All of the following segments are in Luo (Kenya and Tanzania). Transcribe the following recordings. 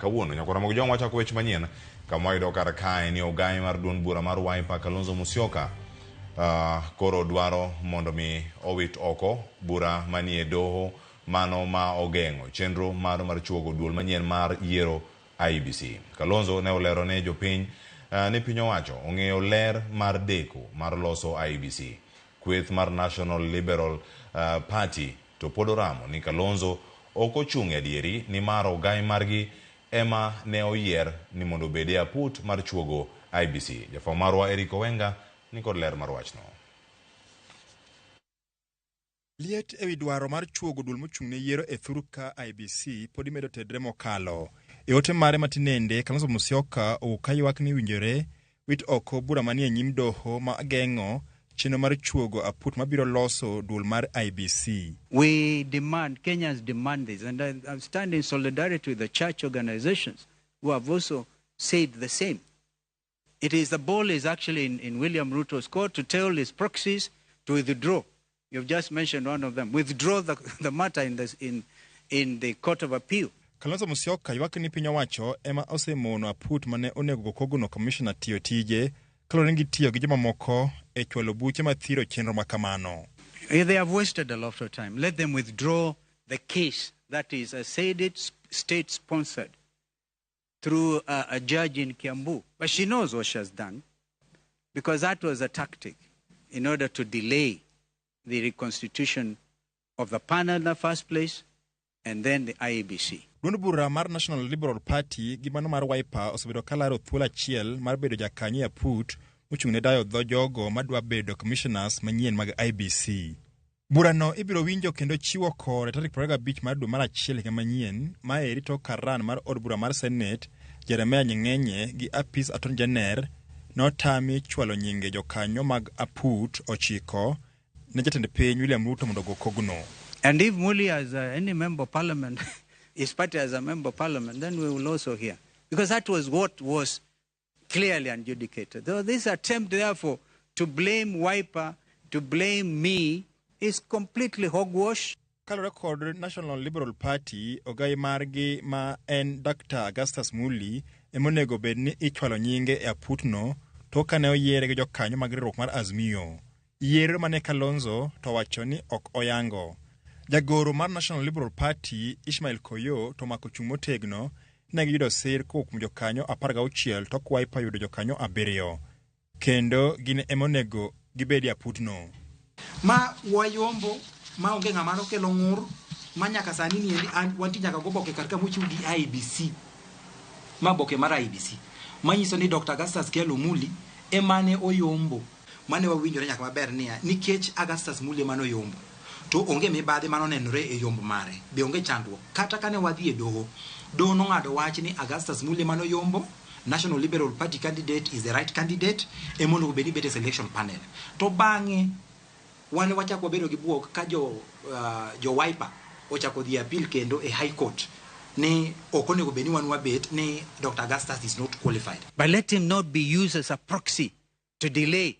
Kawuono Nyakwar Ramogi Jwang' wachako wech manyien kama wayudo kar kae ni ogaye mar duond bura mar Wiper Kalonzo Musyoka koro dwaro mondo mi owit oko bura manie doho mano ma ogeng'o chenro mar chuogo duol manyien mar yiero IEBC. Kalonzo ne olero ne jopiny ni piny owacho ong'eyo ler mar deko mar loso IEBC. Kweth mar National Liberal Party to pod oramo ni Kalonzo ok ochung' e adieri nimar ogai margi ema ne oyier ni mondo obed e aput mar chuogo IEBC. Jafwambo marwa Eric Owenga nikod ler mar wachno. Liet ewi dwaro mar chuogo duol mochung' ne yiero e thur ka IEBC pod imedo tedre mokalo. E ote mare matinende, Kalonzo Musyoka owuok ka ywak ni winjore wit oko bura manie nyim doho ma geng'o chenro mar chuogo aput mabiro loso duol mar IEBC. We demand, Kenyans demand this, and I stand in solidarity with the church organizations who have also said the same. It is the ball is actually in William Ruto's court to tell his proxies to withdraw. You've just mentioned one of them. Withdraw the matter in the Court of Appeal. Kalonzo Musyoka ywak ni piny owacho ema osemono aput mane onego go kogno commissioner tiyo tije kaluwore ni gitiyo gi jomamoko e chwalo buche mathiro chenro makamano. They have wasted a lot of time. Let them withdraw the case that is, I said it, state-sponsored through a judge in Kiambu. But she knows what she has done, because that was a tactic in order to delay the reconstitution of the panel in the first place and then the IEBC. Duond bura mar National Liberal Party gi mano mar Wiper osebedo ka laro thuolo achiel mar bedo jakanyo e aput mochung' ne dayo dho jogo madwa bedo commissioners manyien mag IEBC. Burano ibiro winjo kendo chiwo kore tarik 25 mar dwe mar achiel higa manyien, maeri tok karan mar od bura mar Senate Jeremiah Nyegenye gi apis Attorney General notami chwalo nyinge jokanyo mag aput 9 ne jatend piny William Ruto mondo ogo kogno. And if Muli as any member of parliament, his party as a member of parliament, then we will also hear. Because that was what was clearly adjudicated. So this attempt, therefore, to blame Wiper, to blame me, is completely hogwash. Kaluwore kod National Liberal Party, ogai margi ma en Dr. Augustus Muli ema onego bed ni ichwalo nyinge e aputno tok kane oyiere gi jokanyo mag riwruok mar Azimio. Yiero mane Kalonzo to wacho ni ok oyango. Jagoro mar National Liberal Party Ishmael Koyo to omako chung' motegno ne giyudo sir kowuok kuom jokanyo 16 tok Wiper yudo jokanyo 7 kendo gin ema onego gibed e aputno. Ma wayombo ma onge ng'ama nokelo ng'ur ma nyaka sani ni endi wantie nyaka goboke kar ka mochiw gi IEBC. Ma boke mar IEBC manyiso ni Dr. Augustus Kyalo Muli emane oyombo. Mane wawinjore nyaka maber niya nikech Augustus Muli emane oyombo to onge mibadhi mane onenore e yombo mare, be onge chandruok. Kata kane wadhi e doho, doho nong'ado wach ni Augustus Muli emane oyombo, National Liberal Party candidate is the right candidate, ema onego bed ni bet e selection panel. To bang'e wan wachako wabedo gi buok ka jo Wiper ochako dhi appeal kendo e High Court ni ok onego bed ni wan wabet ni Dr. Augustus is not qualified. But let him not be used as a proxy to delay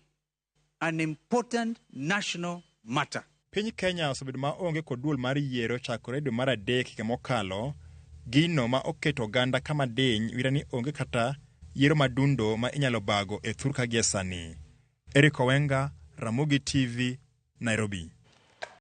an important national matter. Piny Kenya osebedo maonge kod duol mar yiero chakore dwe mar 3 higa mokalo, gino ma oketo oganda kama diny wira ni onge kata yiero madundo ma inyalo bago e thur ka gie sani. Eric Owenga, Ramogi TV, Nairobi.